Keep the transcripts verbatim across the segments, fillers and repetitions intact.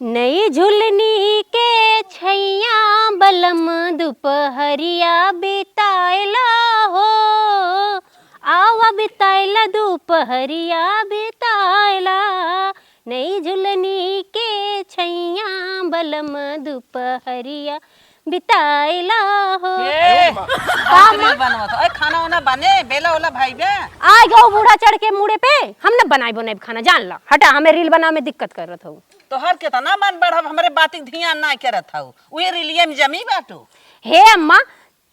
नई झुलनी के छैया बलम दुपहरिया बिताइला हो, आवा बिताइला दुपहरिया बिताइला। नई झुलनी के छैया बलम दुपहरिया बिताइला हो। ए, का का reel माँ? बनवत हो? ए, खाना वाना बने, बेला ओला भाई बे। आ गयो बूढ़ा चढ़ के मूड़े पे, हम न बनाई बनाई खाना, जान ला। हटा, हमें reel बनावे में दिक्कत करत हो। तोहर केतना मन बढ़ब, हमरे बातिक ध्यान ना करत हऊ। उहे रीलिया में जमी बाटू। हे अम्मा,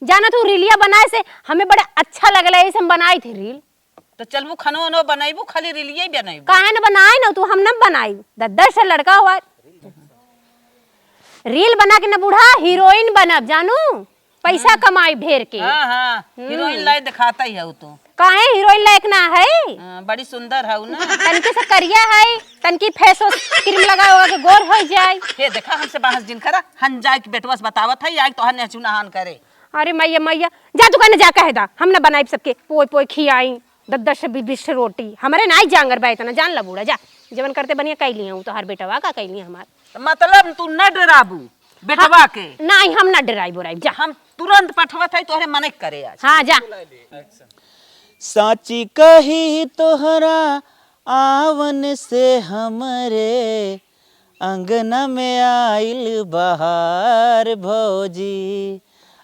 जाना तू रीलिया बनाए से हमें बड़ा अच्छा लगला, ऐसे हम बनाई थी reel। तो चलबू खनो वनो बनैबू, खाली रीलिया ही बनैबू? काहे न बनाए न तू, हम न बनाई। दस दस से लड़का हुआ। Reel बना के न बूढ़ा हीरोइन बनब, जानू? पैसा हाँ। कमाई ढेर के। हाँ, हाँ, हम्म। हीरोइन लायक दिखाता ही हऊ तू। काहे हीरोइन लायक ना है? हाँ, बड़ी सुंदर हऊ ना। तनकी से करिया है, तनकी face wash cream लगा उगा के गोर हो जाए। हे देखा, हमसे बहस जिन करा, हम जाए के बेटवा से बतावत है, आई तोहर नेचू नहान करे। अरे मैया, मैया, जा तू कहने जा कह दा, हम ना बनाई सबके पोए पोए खियाई, दस दस से बीस बीस से रोटी, हमरे नाई जांगर बा इतना, जान ला बूढ़ा, जा। जवन करते बनिया कह लिया हूँ, तोहार बेटवा का कह लिया हमार। मतलब तू न डराबू बेटवा हाँ, के? नाई, हम ना डराई बोराई, जा। हम तुरंत पठवत है तोहरे मने करे आज। हाँ, जा। साची कही तोहरा आवन से हमरे अंगना में आइल बहार भौजी,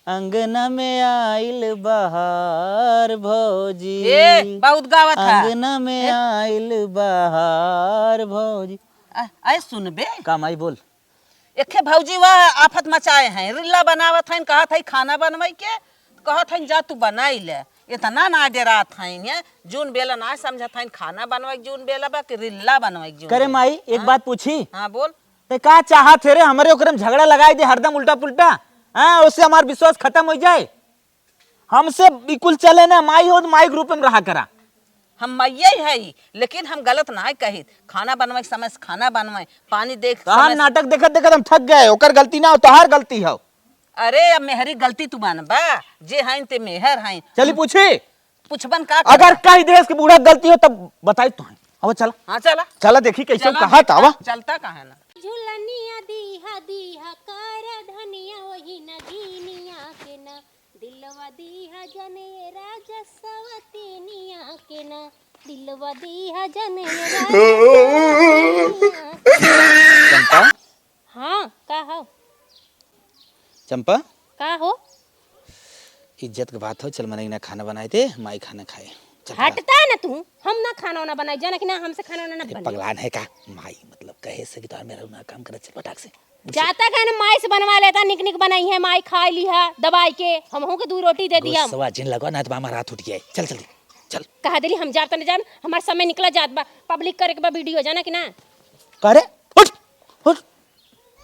अंगना में आइल बहार भौजी। ए, बहुत गावत है। अंगना में ए? आइल बहार भौजी। आ, आए सुनबे। का माई बोल? एखे भौजी वह आफत मचाए हैं, रीला बनावत हैं, कहत है खाना बनवाई के, कहत हैं जा तू बनाई ले। इतना ना डरात हैं, हैं? जून बेला ना समझत हैं, खाना बनवाई के जून बेला बा कि रीला बनवाई के जून करे बेला? माई, एक हाँ? बात पूछी? हाँ, बोल। ते का चाहत है रे, हमरे ओकरे में झगड़ा लगाई दे हरदम उल्टा पुल्टा? हाँ, उससे हमार विश्वास खत्म हो जाए। हमसे बिल्कुल चले ना, माई हो तो माई के रूप में रहा करा। हम माइये ही हई, लेकिन हम गलत ना कहित। खाना बनवाए समय से खाना बनवाए, पानी देख तहार समय से नाटक देखत देखत हम थक गए। ओकर गलती ना हो, तहार गलती हो। अरे, अब मेहरी गलती तू मानबा, जे हईन ते मेहर हईन। चली पूछी। पूछबन का अगर करबा? कही देस कि बूढ़ा गलती हो तब बताई तो है। अब चला। हाँ, चला। चला देखी कैसे चला, कहा था, आवा। चलता काहे ना? झुलनिया दीहा दीहा कर धनिया वही नगीनिया के ना, दिलवा दीहा जने राजा सवतीनिया के ना, दिलवा दीहा जने राजा सवतीनिया के ना। चंपा? हाँ, का हो? चंपा? का हो? इज्जत के बात हो, चल मनई ना खाना बनाए दे, माई खाना खाए। चल, हटता है ना तू, हम ना खाना वाना बनाई, जाना कि ना, हमसे खाना वाना ना अरे बने। पगलान है का? माई मतलब कहे से कि तोहर मेहरारू ना काम करे, चल फटाक से। जाता का ना माई से बनवा लेता, निक निक बनाई है, माई खाई ली है दबाई के, हमहू के दू रोटी दे दिया। गुस्सा जिन लगो ना तो हमारा हाथ उठ गया है। चल जल्दी, चल। कहा देली हम जाब तने जान, हमार समय निकला जात बा, public करे के बा video, जाना कि ना? का रे? उठ, उठ।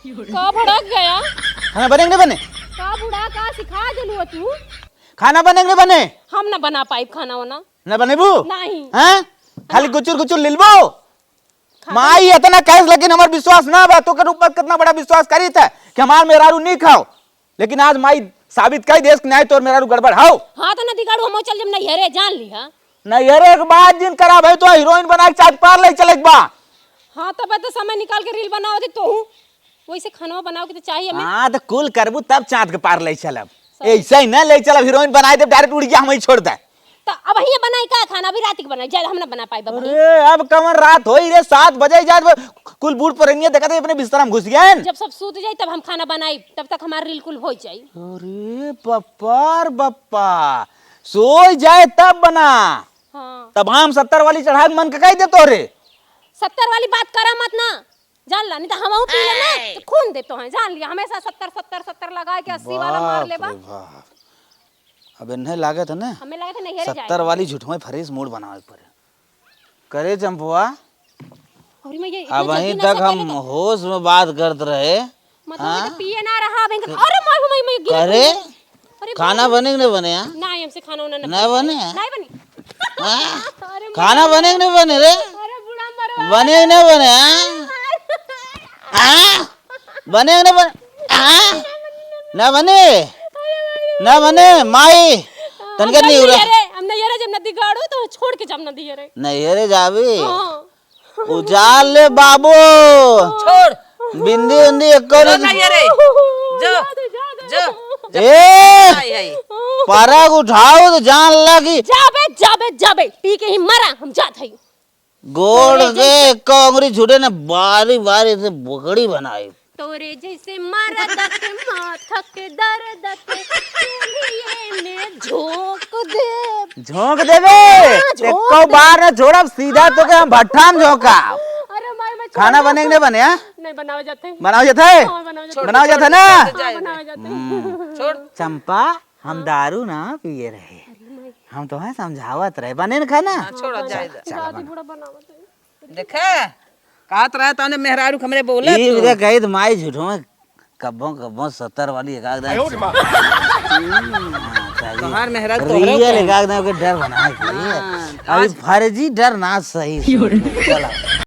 का भड़क गया? खाना बने कि नहीं बने? का बूढ़ा का सिखा देलू हो तू? खाना बने कि नहीं बने? हम ना बना पाइब खाना वाना। ना बनेबू? नहीं। हैं? खाली गुचुर गुचुर लिलबू? खाना माई इतना कहेस, लेकिन हमार विश्वास ना बा। तोकर ऊपर कितना बड़ा विश्वास करी था कि हमार मेहरारू नहीं खाओ, लेकिन आज माई साबित कई देस कि नहीं तोर मेहरारू गड़बड़ हाओ। हाँ, तो नदी गाड़ू हम चल जब नैहरे जान ली, हाँ। नैहरे एक बात जिन करा भाई, तो हीरोइन बना के चाँद पार ले चले के बा। हाँ, तब तो समय निकाल के reel बनाओ दे तो हूँ। वैसे खाना बनाओ के तो चाहिए हमें। हाँ, तो कुल करबू तब चाँद के पार ले चलब। सही। ऐसे ही ना ले चलब, हीरोइन बनाए दे, direct उड़ गया, हम ही छोड़ दे। तो अब ही बनाई का खाना, अभी रात के बनाई, ज्यादा हम ना बना पाई बाबू। अरे, अब कवन रात होई रे, सात बजे जात बा, कुल बूढ़ पुरनिया देखत है अपने बिस्तर में घुस गए हैं। जब सब सूत जाई तब हम खाना बनाई, तब तक हमार reel कुल हो जाई। अरे बप्पा रे बप्पा, सोई जाए तब बना। हाँ। तब हम सत्तर वाली चढ़ा के मन के कह दे तोरे। सत्तर वाली बात करा मत ना, जान ला, नहीं तो हमहू पी लेना, तो खून दे तो हैं, जान लिया, हमेशा सत्तर, सत्तर, सत्तर लगा के अस्सी वाला मार बाप लेबा। रे बाप। अब इन्हें लागत है ना, हमें लागत है नैहरे जाए। सत्तर वाली झूठ में fresh mood बनावे के पड़े। करे चंपुआ, अरे मैं ये इतना अब जल्दी वहीं नशा तक हम कैले का? होश में बात करत रहे। मतलब हाँ? मैं तो पिए ना रहा, अब इनका, अरे माय, माय, माय, गिर गई। अरे, खाना बने कि नहीं बने, हाँ? नहीं, हमसे खाना वाना नहीं नहीं बने। बने, हाँ? नहीं बने। हाँ? अरे खाना माय। बने कि नहीं बने रे? अरे बूढ़ा मरवा। बने कि नहीं बने, हाँ? हाँ? बने कि नहीं बने? हाँ? ना बने? ना बने, माई। तनका हम नहीं हो रहा। नैहरे, हम नैहरे जब नदी गाड़ो तो छोड़ के जब नदी रे। नैहरे जाबी? हाँ। उजाल ले बाबू। छोड़। बिंदी उंदी एको जो नहीं। नहीं, अरे, जो, जो, जो, ए, आई, आई। परग उठाओ तो जान लगी। जाबे, जाबे, जाबे, पी के ही मरा, हम जात हई। गोड़ तोरे के जैसे एको अंगुरी छूटे न, बारी बारी से बोकड़ी बनाई। तोरे जैसे मरद के माथा के दर्द के चूल्हिए में झोंक दे। झोंक देबे? हाँ, झोंक एको दे। बार न छोड़ब, सीधा तोके हम भट्ठा में झोंकब। अरे माई, मैं छोड़ खाना दे। बने कि नहीं बने, हाँ? नहीं, बनावे जाते हैं। बनावे जाते हैं? हाँ, बनावे जाते हैं। बनावे जाते हैं ना? छोड़, छोड़, हाँ, बनावे जाते हैं। हम्म। छोड़। चंपा, हम हाँ। दारू ना पिए रहे। अरे माई। हम तोहे समझावत रहे, बने न खाना? हाँ, छोड़, बना। जाए दे। चला, दादी बना। बूढ़ा बनावत है। देखे, कहत रहे तने मेहरारू हमरे बोलत ई हो। बिदा कही त माई झूठो में कब्बो, कब्बो सत्तर वाली एक आध दाना आयो रे माँ। हाँ, चाहिए। तोहार मेहरारू तोहरो real के। एक आध दाना के डर बना के। हाँ। अभी आज फर्जी डर ना सही। क्यों रे? चला।